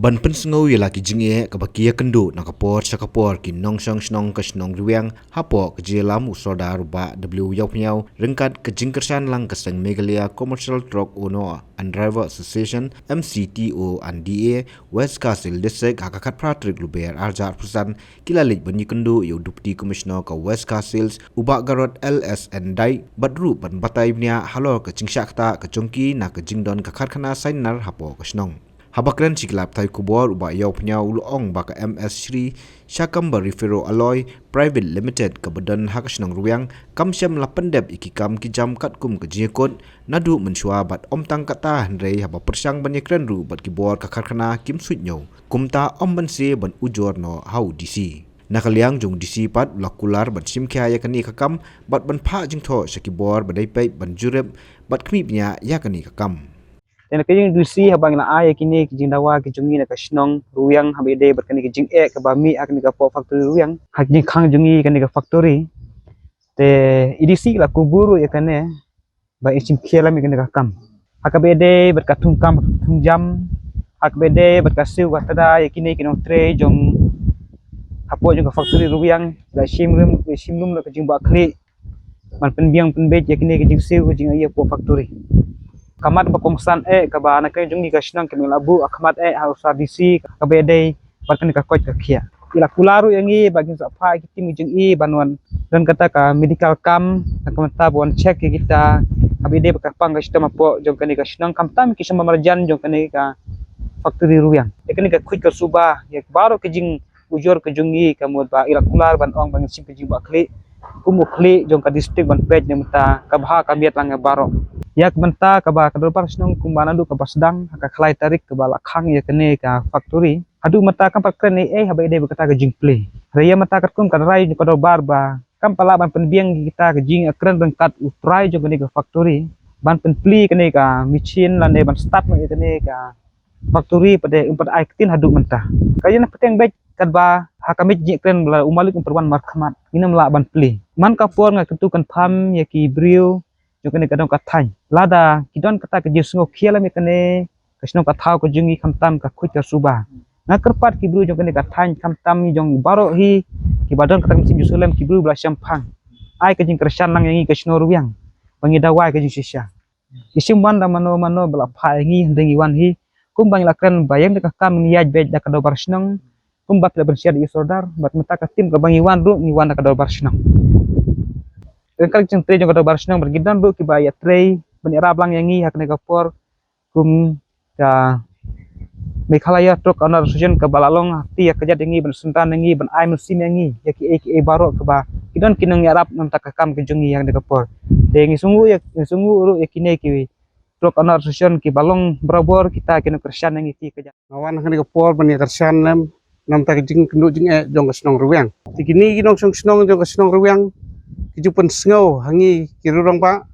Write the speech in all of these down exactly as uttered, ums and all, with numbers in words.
Ban pynsngew ïa la ki jingeh kaba ki ïakynduh na ka por sha ka por ki nongshong shnong ka shnong Rwiang, hapoh ka jingïalam u Sordar u Bah W Ïawphniaw, ryngkat ka jingkyrshan lang ka seng Meghalaya Commercial Truck Owner and Driver Association, M C T O and D A, West Khasi Hills District, ha ka khatphra tarik Lber arhajar arphew san, ki la leit ban ïakynduh ïa u Deputy Commissioner ka West Khasi Hills, u Bah Garod L S N Dyke, bad ruh ban batai bniah halor ka jingshah ktah ka jong ki na ka jingdon ka karkhana Sainar hapoh ka shnong. Haba kren sha ki lad pathai khubor, u Bah Ïawphniaw u la ong ba ka M S Shri Shakambarai Ferro Alloy Private Limited kaba don ha ka shnong Rwiang kam shym la pyndep ïa ki kam ki jam katkum ka jingïakut naduh mynshuwa, bad ym tang katta, hynrei haba pyrshang ban ïakren ruh bad ki bor ka karkhana kim suidñiew. Kumta ym banse ban ujor noh ha u D C. Na ka liang jong u D C pat u la kular ban shim khia ïa kane ka kam bad ban phah jingthoh sha ki bor ba dei peit ban jurip bad khmih bniah ïa kane ka kam. Te na ka jong u D C, haba ngi la ai ïa kine ki jingdawa ki jong ngi na ka shnong Rwiang, haba ïadei bad kane ka jingeh kaba mih ha kane ka pok factory Rwiang, ha ka jingkhang jong ngi kane ka factory. Te i D C la kubur ïa kane ba in shim khia lem ïa kane ka kam. Ha kaba ïadei bad ka thung kam thung jam, ha kaba ïadei bad ka siew ka tada ïa kine ki nongtrei jong hapoh jong ka factory Rwiang, la shim lum, la shim lum la ka jingbah khlieh ban pynbiang pynbeit ïa kine ki jingsiew ki jingaiei hapoh factory. Ka mat ba kongsan eh kaba na ka jong ngi ka shnong ka la buh ha khmat eh ha u Sordar D C, kaba ïadei bad kane ka koit ka khiah. Ki la kular ruh ïa ngi ba kin sa phah ïa ki team ki jong i ban wan don kata ka medical camp, na ka bynta ban wan check ïa kita, kaba ïadei bad ka pang ka shitom hapoh jong kane ka shnong, khamtam ki shnong ba marjan jong kane ka factory Rwiang. Ïa kane ka khuid ka suba ïa baroh ka jingujor ka jong ngi, ka mut ba i la kular ban ong ba ngin shim ka jingbah khlieh kum u khlieh jong ka district ban peit na ka bynta ka bha ka miat lang ïa baroh. Ïa ka bynta kaba ka dorbar shnong kumba naduh kaba sdang ha ka khatlai tarik kaba la khang ïa kane ka factory, haduh mynta kam pat kren ei ei haba ïadei bad kata ka jingplie. Hynrei ïa mynta katkum ka rai jong ka dorbar ba kam pat lah ban pynbiang ïa kita ki jingïakren ryngkat u trai jong kane ka factory ban pynplie kane ka machine lane ban start noh ïa kane ka factory pat de, um pat ai ktien haduh mynta. Ka ïa na pateng beit katba ha ka met jingïakren ba la u malik um pat wan markhmat, ngin ym lah ban plie. Man ka por nga kyntu kynpham ïa ki briew jong kane ka dong ka thaiñ, lada ki don kata ka jingsngew khia lem ïa kane ka shnong ka thaw ka jong ngi, khamtam ka khuid ka suba. Nga kyrpad ki briew jong kane ka thaiñ, khamtam jong baroh hi kiba don kata ka mynsiem jingsulem, ki briew ba la shemphang, ai ka jingkyrshan lang ïa ngi ka shnong Rwiang ba ngi dawa ïa ka jingshisha. Ki shim wan da mano mano ba la phah ïa ngi, hynrei ngi wan hi kumba ngi la kren ba ïeng da ka kam, ngi ïaid beit da ka dorbar shnong kumba phi la pynshitom ïa u Sordar, bad mynta ka team kaba ngi wan ruh ngi wan da ka dorbar shnong. Ryngkat ka jingtrei jong ka dorbar shnong bad ki don ruh kiba ïatrei ban ïarap lang ïa ngi ha kane ka por, kum ka Meghalaya Truck Owner Association kaba la long ha kti ha kjat ïa ngi ban synran ïa ngi, ban ai mynsiem ïa ngi ïa kiei kiei baroh kaba ki don ki nongïarap na ka bynta ka kam ka jong ngi ha kane ka por. Te ngi sngewnguh ïa, ngi sngewnguh ruh ïa kine ki Truck Owner Association kiba long barabor kita ki nongkyrshan ïa ngi ha kti ha kjat. Nga wan ha kane ka por ban ïakyrshan lem na ka bynta ka jingkynduh jingeh jong ka shnong Rwiang. Te kine ki nongshong shnong jong ka shnong Rwiang ki ju pynsngew ha ngi ki rangbah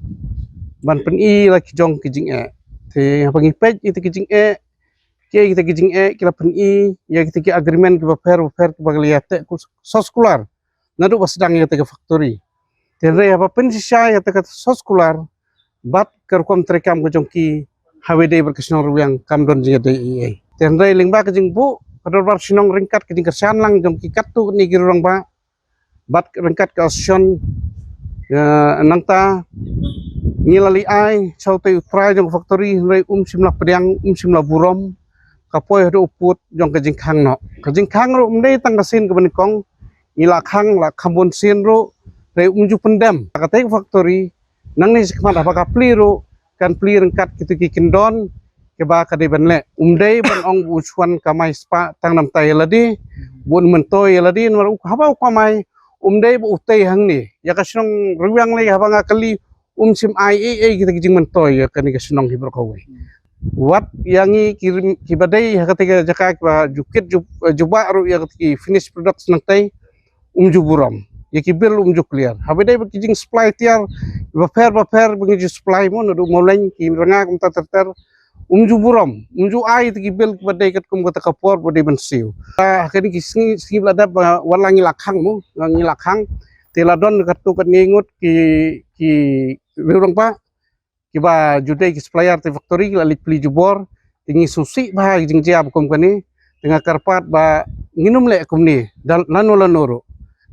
ban pyni la ki jong ki jingeh. Te haba ngi peit ïa kita ki jingeh, kiei kita ki jingeh, ki la pyni ïa kita ki agreement kiba pher ba pher kiba ki la ïateh soskular naduh ba sdang ïa kata ka factory. Te hynrei haba pynshisha ïa kata ka soskular bad ka rukom treikam ka jong ki, haba ïadei bad ka shnong Rwiang kam don jingïadei ei ei. Te hynrei lyngba ka jingbuh ka dorbar shnong ryngkat ka jingkyrshan lang jong ki katto katne ki rangbah bad ryngkat ka association, eh, nangta ngi la leit ai sha utei u trai jong ka factory, hynrei um shym la pdiang, um shym la burom. Ka poi haduh u pud jong ka jingkhang noh. Ka jingkhang ruh ym dei tang ka sien kaba nyngkong, ngi la khang la kham bun sien ruh, hynrei um ju pyndem. Katei ka factory nangne shakhmat haba ka plie ruh kan plie ryngkat kito ki kyndon kiba ka dei ban leh. Um dei ban ong ba u shu wan kamai spah tang na bynta ïa lade, ba un myntoi ïa lade, namar haba u kamai um dei ba u tei hangne. Ïa ka shnong Rwiang lei haba nga kylli um shym ai ei ei kita ki jingmyntoi ïa kane ka shnong hi baroh kawei. Wat ïa ngi ki, kiba dei ha kata ka jaka kiba ju kit ju, jubah ruh ïa kata ki finished products nangtei, um ju burom. Ïa ki bill um ju clear. Haba dei ba ki jingsupply tiar bapher bapher ba ngi ju supply mo naduh Mawleng, ki rnga kumta ter ter, um ju burom, um ju ai ïa ki bill kiba dei katkum kata ka por ba dei ban siew. Ah, ha kine ki sngi, sngi ba la dep, ah, wat la ngi la khang mo, ngi la khang. Te la don katto katne ngut ki, ki rangbah kiba ju dei ki supplier te factory ki la leit plie jubor. Te ngi sngewsih bha ki jingjia ba kum kane. Te nga kyrpad ba ngin ym leh kumne da lano lano ruh.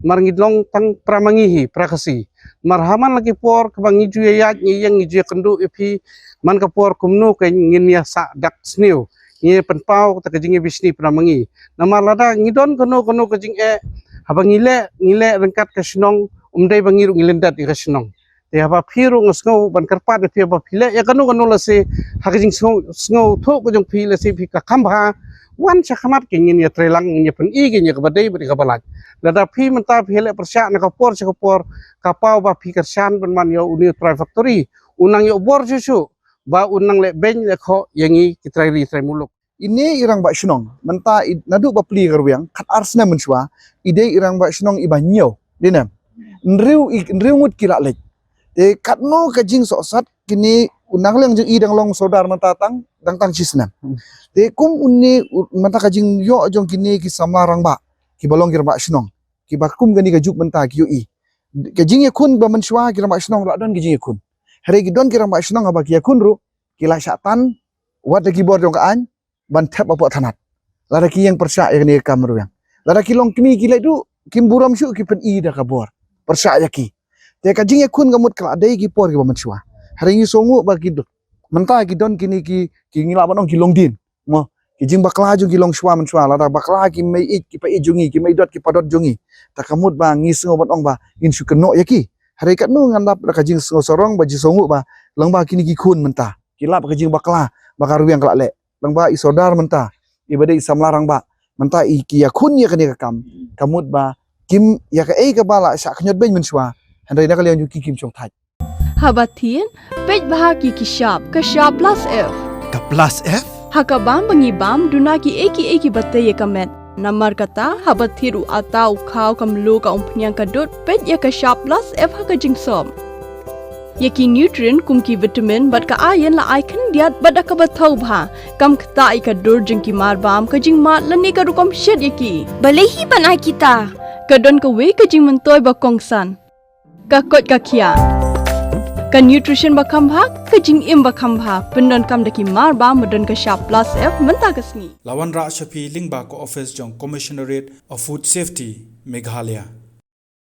Namar ngi long tang para ma ngi hi, para Khasi. Namar ha man la ki por kaba ngi ju ïaid, ngi ïeng, ngi ju ïakynduh ïa phi, man ka por kumno ka ngin ïa sah dak sniew. Ngi pynpaw ta ka jingïabishni para ma ngi. Namar lada ngi don kano kano ka jingeh, haba ngi leh, ngi leh ryngkat ka shnong, ym dei ba ngi ruh ngi lyndet ïa ka shnong. Te haba phi ruh nga sngew ban kyrpad ïa phi, haba phi leh ïa kano kano lehse ha ka jingsngew, sngewthuh ka jong phi, lehse phi ka kham bha, wan sha khmat, ke ngin ïatreilang, ngin ïapyni ke, ngin ïa kaba dei bad ïa kaba lait. Lada phi mynta phi leh pyrshah na ka por sha ka por, ka paw ba phi kyrshan ban man ïa une u trai factory, u nang ïoh bor shuh shuh, ba u nang leh beiñ leh khoh ïa ngi ki trai ri trai muluk. Ine i rangbah shnong mynta i, naduh ba plie ka rwiang, khat ar snem mynshuwa, i dei i rangbah shnong iba hynñiew, dei ne em? Hynriew i, hynriew ngut ki la leit. Te katno ka jingsohsat, kine u nang liang jong i dang long sordar mynta tang, dang tang shi snem. Hmm. Te kum une u, mynta ka jingïoh jong kine ki samla rangbah, kiba long ki rangbah shnong, kiba kum kane ka juk mynta ki ïohi. Ka jingïakhun ba mynshuwa ki rangbah shnong la don ki jingïakhun. Hynrei ki don ki rangbah shnong haba ki ïakhun ruh, ki la shah tan wat da ki bor jong ka aiñ ban thep hapoh thanat. Lada ki ïeng pyrshah ïa kane ka kam rwiang. Lada ki long kmie ki leh duh, kim burom shuh, ki pyni da ka bor pyrshah ïa ki. Te ka jingïakhun ka mut ka la dei ki por kiba mynshuwa. Hynrei ngi sngewnguh ba ki do-, mynta ki don kine ki, ki ngi lah ban ong ki longdien. Mo, ki jingbakla jong ki long shuwa mynshuwa, lada bakla ki mei ïeit ki pa ïeit jong ngi, ki mei dot ki pa dot jong ngi. Ta ka mut ba ngi sngew ban ong ba ngin shu kynnoh ïa ki. Hynrei katno ngan lap da ka jingsngew sarong bad jingsngewnguh ba lyngba kine ki khun mynta ki lap ka jingbakla ba ka rwiang ka la leh. Lyngba i sordar mynta, iba dei i samla rangbah mynta, i ki ïakhun ïa kane ka kam, ka mut ba kim ïa kaei kaba la shah khñiot beiñ mynshuwa, hynrei na ka liang jong ki kim shong thait. Haba thied, peit bha ki ki shap, ka shap plus F. Ka plus F? Ha ka bam ba ngi bam, duna kiei kiei kiba tei ïa ka met. Namar kata, haba thied u atta, u khaw, ka mluh, ka umphniang, ka dud, peit ïa ka shap plus F ha ka jingsop. Ïa ki nutrient kum ki vitamin bad ka iron la ai khyndiat bad da kaba thaw bha. Kam ktah ïa ka dur jong ki mar bam, ka jingmad lane ka rukom shet ïa ki. Balei hi ban ai kita? Ka don kawei ka jingmyntoi ba kongsan. Ka koit ka khiah. Ka nutrition ba kham bha, ka jingim ba kham bha. Pyndonkam da ki mar bam ba don ka shap plus F mynta ka sngi. La wanrah sha phi lyngba ka office jong Commissionerate of Food Safety, Meghalaya.